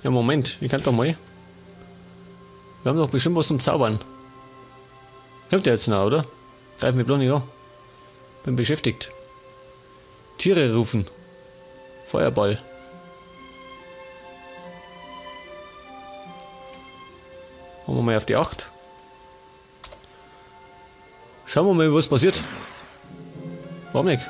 Ja, Moment, ich kann doch mal. Wir haben doch bestimmt was zum Zaubern. Kommt der jetzt noch, oder? Greif mich bloß nicht an. Bin beschäftigt. Tiere rufen. Feuerball. Machen wir mal auf die 8. Schauen wir mal, was passiert. Warum nicht?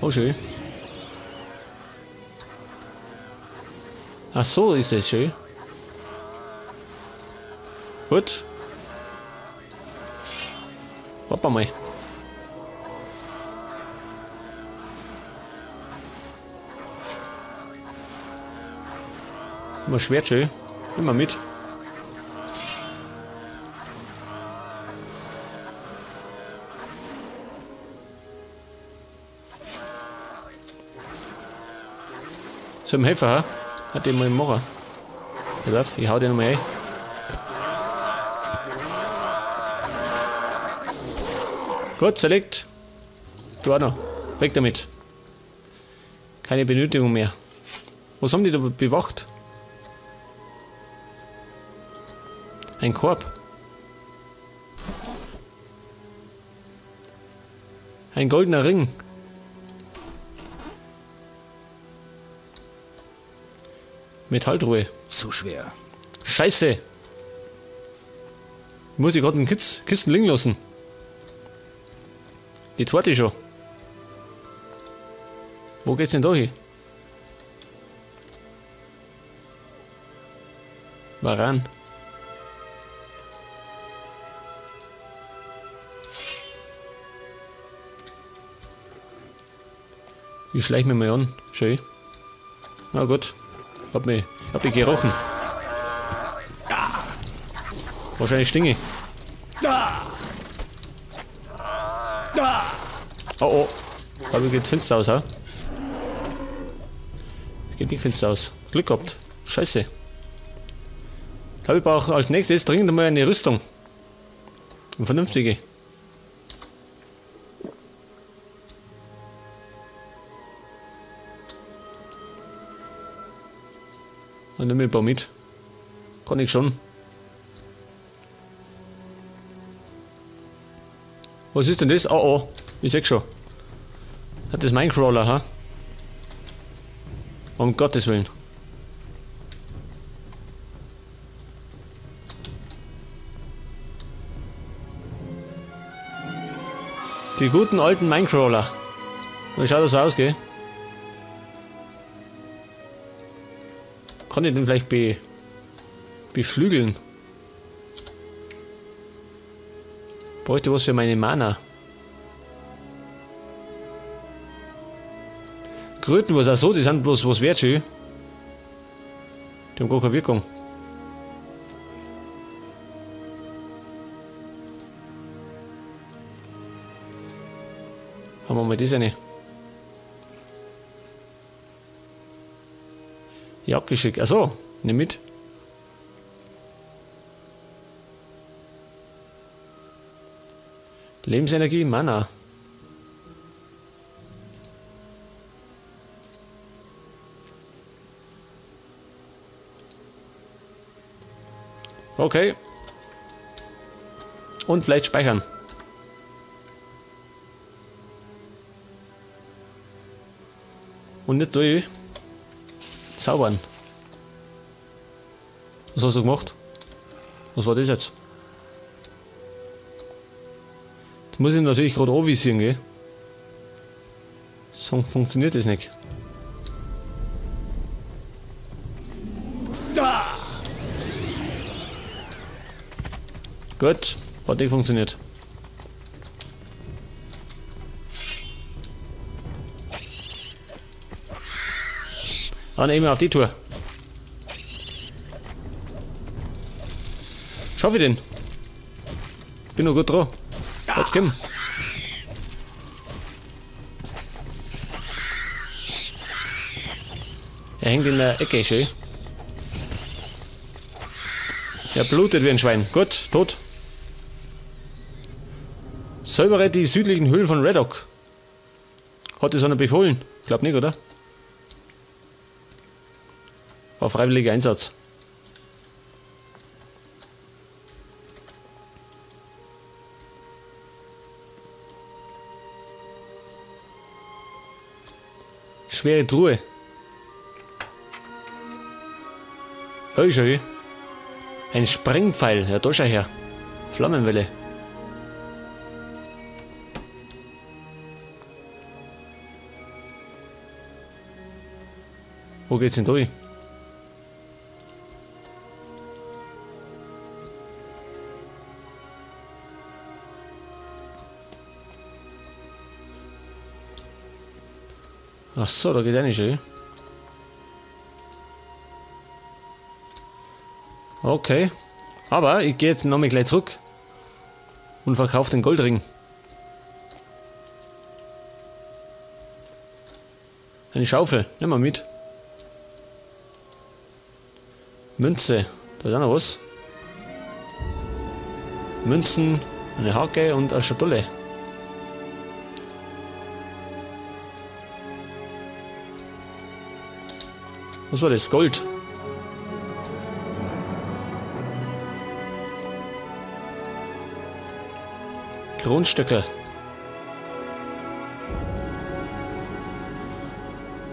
Oh, schön. Ach so, ist das schön. Gut. Warte mal. Immer Schwert schön. Immer mit. Soll ich ihm helfen, ha? Hat den mal im Mocher. Pass auf, ich hau den nochmal ein. Gut, zerlegt. Du auch noch. Weg damit. Keine Benötigung mehr. Was haben die da bewacht? Ein Korb. Ein goldener Ring. Metalltruhe. Zu schwer. Scheiße. Muss ich gerade einen Kisten liegen lassen. Die zweite schon. Wo geht's denn da hin? Waran. Ich schleich mich mal an. Schön. Na gut. Hab mich gerochen. Wahrscheinlich stinge. Oh oh. Da geht Fenster aus, ha? Geht nicht Fenster aus. Glück gehabt. Scheiße. Ich glaube, ich brauche als nächstes dringend mal eine Rüstung. Eine vernünftige. Dann nehme ich ein paar mit. Kann ich schon. Was ist denn das? Oh oh, ich seh schon. Hat das Minecrawler, ha? Um Gottes Willen. Die guten alten Minecrawler. Wie schaut das aus, gell? Kann ich den vielleicht beflügeln? Bräuchte was für meine Mana. Kröten, was auch so, die sind bloß was wert, schön. Die haben gar keine Wirkung. Haben wir mal das eine. Jagdgeschick. Achso, nimm mit. Lebensenergie, Mana. Okay. Und vielleicht speichern. Und nicht durch. Zaubern. Was hast du gemacht? Was war das jetzt? Das muss ich natürlich gerade anvisieren, gell? Sonst funktioniert das nicht. Gut, hat nicht funktioniert. Dann eben auf die Tour. Schaffe ich den? Bin noch gut dran. Jetzt komm. Er hängt in der Ecke, schön. Er blutet wie ein Schwein. Gut, tot. Säubere die südlichen Höhlen von Reddock. Hat das einer befohlen? Glaub nicht, oder? War freiwilliger Einsatz. Schwere Truhe. Hey, schau. Ein Sprengpfeil. Ja, da schau her. Flammenwelle. Wo geht's denn durch? Ach so, da geht eine schön. Okay. Aber ich gehe jetzt nochmal gleich zurück und verkaufe den Goldring. Eine Schaufel, nehmen wir mit. Münze, da ist auch noch was. Münzen, eine Hake und eine Schatulle. Was war das? Gold. Grundstücke.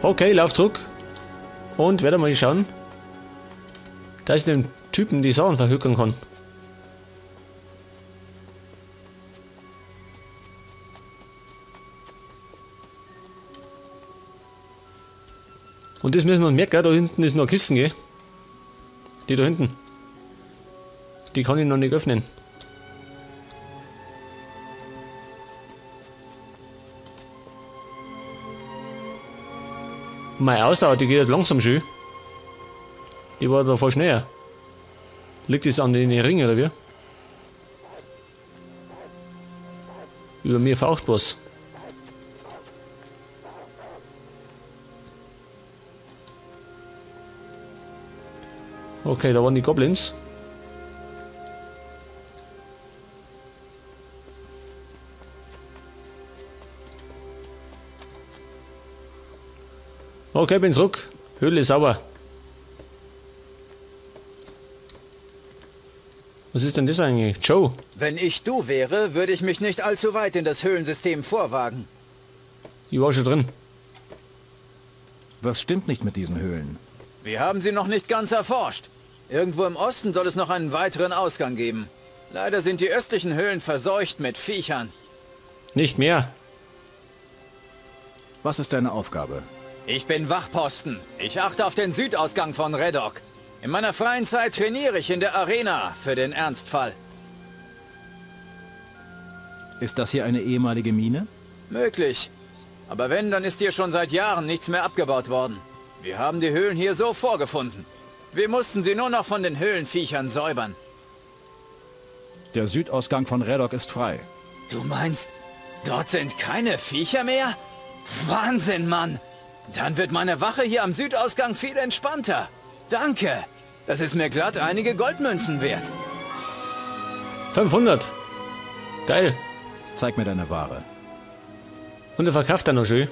Okay, lauf zurück. Und werde mal schauen, dass ich dem Typen die Sachen verhökern kann. Und das müssen wir merken, da hinten ist noch eine Kiste, gell? Die da hinten. Die kann ich noch nicht öffnen. Meine Ausdauer, die geht halt langsam schön. Die war da voll schneller. Liegt das an den Ringen oder wie? Über mir faucht was. Okay, da waren die Goblins. Okay, bin zurück. Höhle sauber. Was ist denn das eigentlich? Joe? Wenn ich du wäre, würde ich mich nicht allzu weit in das Höhlensystem vorwagen. Ich war schon drin. Was stimmt nicht mit diesen Höhlen? Wir haben sie noch nicht ganz erforscht. Irgendwo im Osten soll es noch einen weiteren Ausgang geben. Leider sind die östlichen Höhlen verseucht mit Viechern. Nicht mehr. Was ist deine Aufgabe? Ich bin Wachposten. Ich achte auf den Südausgang von Reddock. In meiner freien Zeit trainiere ich in der Arena für den Ernstfall. Ist das hier eine ehemalige Mine? Möglich. Aber wenn, dann ist hier schon seit Jahren nichts mehr abgebaut worden. Wir haben die Höhlen hier so vorgefunden. Wir mussten sie nur noch von den Höhlenviechern säubern. Der Südausgang von Reddock ist frei. Du meinst, dort sind keine Viecher mehr? Wahnsinn, Mann! Dann wird meine Wache hier am Südausgang viel entspannter. Danke. Das ist mir glatt einige Goldmünzen wert. 500. Geil. Zeig mir deine Ware. Und er verkauft dann noch schön.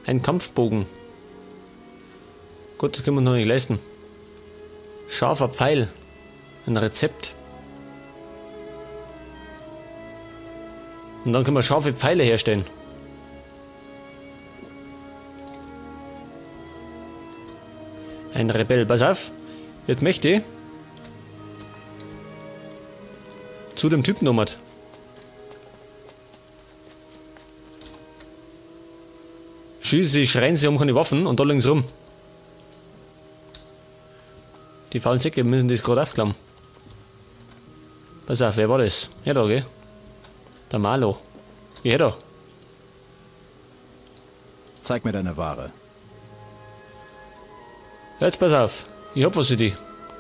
Ein Kampfbogen. Gut, das können wir noch nicht leisten. Scharfer Pfeil. Ein Rezept. Und dann können wir scharfe Pfeile herstellen. Ein Rebell. Pass auf. Jetzt möchte ich zu dem Typen nochmal. Schieße, schreien sie um keine Waffen und da links rum. Die faulen Säcke müssen das gerade aufklappen. Pass auf, wer war das? Ja da, gell? Der Malo. Ja da. Zeig mir deine Ware. Jetzt pass auf, ich hab was für dich.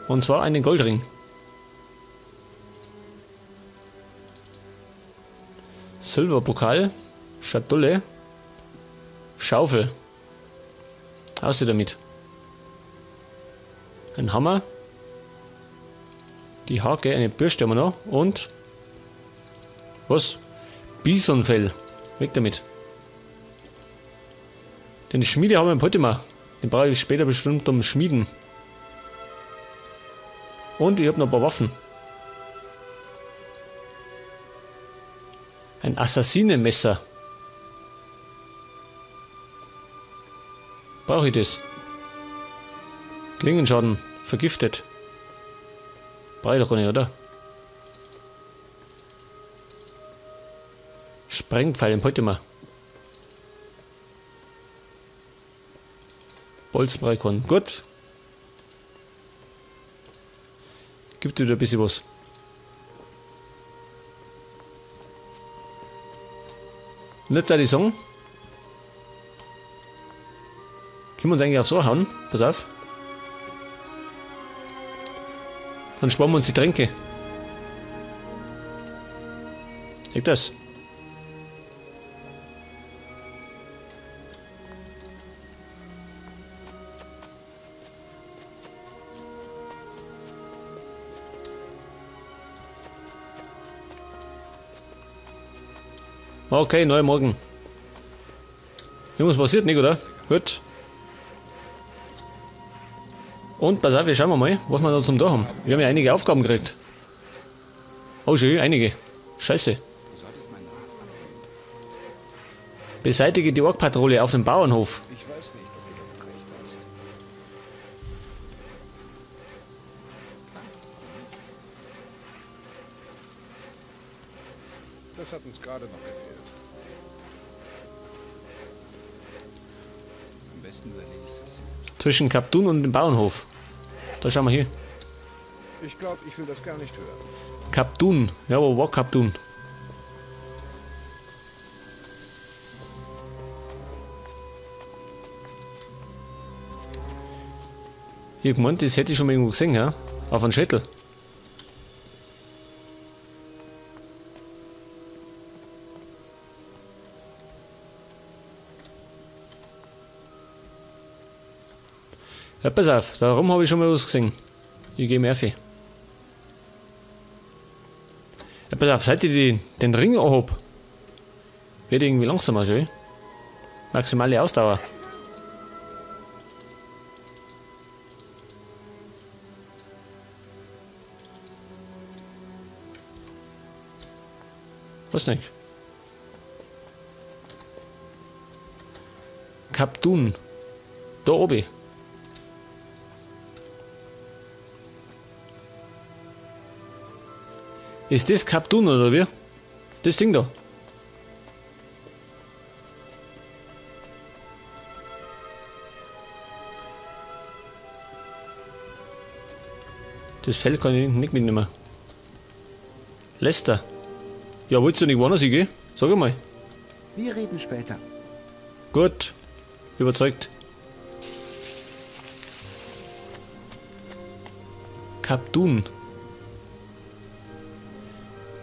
Und zwar einen Goldring. Silberpokal, Schatulle, Schaufel. Aus damit. Ein Hammer. Die Hake, eine Bürste haben wir noch. Und was? Bisonfell. Weg damit. Den Schmiede haben wir heute mal. Den brauche ich später bestimmt um Schmieden. Und ich habe noch ein paar Waffen. Ein Assassinenmesser. Brauche ich das? Klingenschaden. Vergiftet. Brauche ich doch gar nicht, oder? Sprengpfeil, den heute mal. Bolzenbreikon. Gut. Gibt wieder ein bisschen was. Nicht da die Song. Können wir uns eigentlich aufs Ohr hauen? Pass auf. Dann sparen wir uns die Tränke. Liegt das? Okay, neuer Morgen. Irgendwas passiert nicht, oder? Gut. Und pass auf, wir schauen mal, was wir da zum da haben. Wir haben ja einige Aufgaben gekriegt. Oh schön, einige. Scheiße. Beseitige die Ork-Patrouille auf dem Bauernhof. Das hat uns gerade noch gefehlt. Am besten erledigst du es selbst. Zwischen Kaptun und dem Bauernhof. Da schauen wir hier. Ich glaube, ich will das gar nicht hören. Kaptun. Ja, wo war Kaptun? Ich hab gemeint, das hätte ich schon mal irgendwo gesehen, ja? Auf einem Schädel. Ja, pass auf, da rum habe ich schon mal was gesehen. Ich gehe Murphy. Ja, pass auf, seit ich den Ring anhab, werde ich irgendwie langsamer, schön. Maximale Ausdauer. Was nicht? Kaptun. Da oben. Ist das Kaptun oder wie? Das Ding da. Das Feld kann ich nicht mitnehmen. Lester. Ja, wolltest du nicht woanders hingehen? Sag einmal. Wir reden später. Gut. Überzeugt. Kaptun.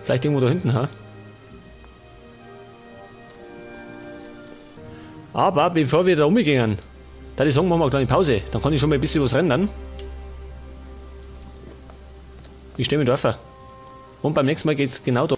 Vielleicht irgendwo da hinten, ha? Aber bevor wir da umgehen, da die sagen, machen wir eine kleine Pause. Dann kann ich schon mal ein bisschen was rendern. Ich stehe mit auf. Und beim nächsten Mal geht's genau da.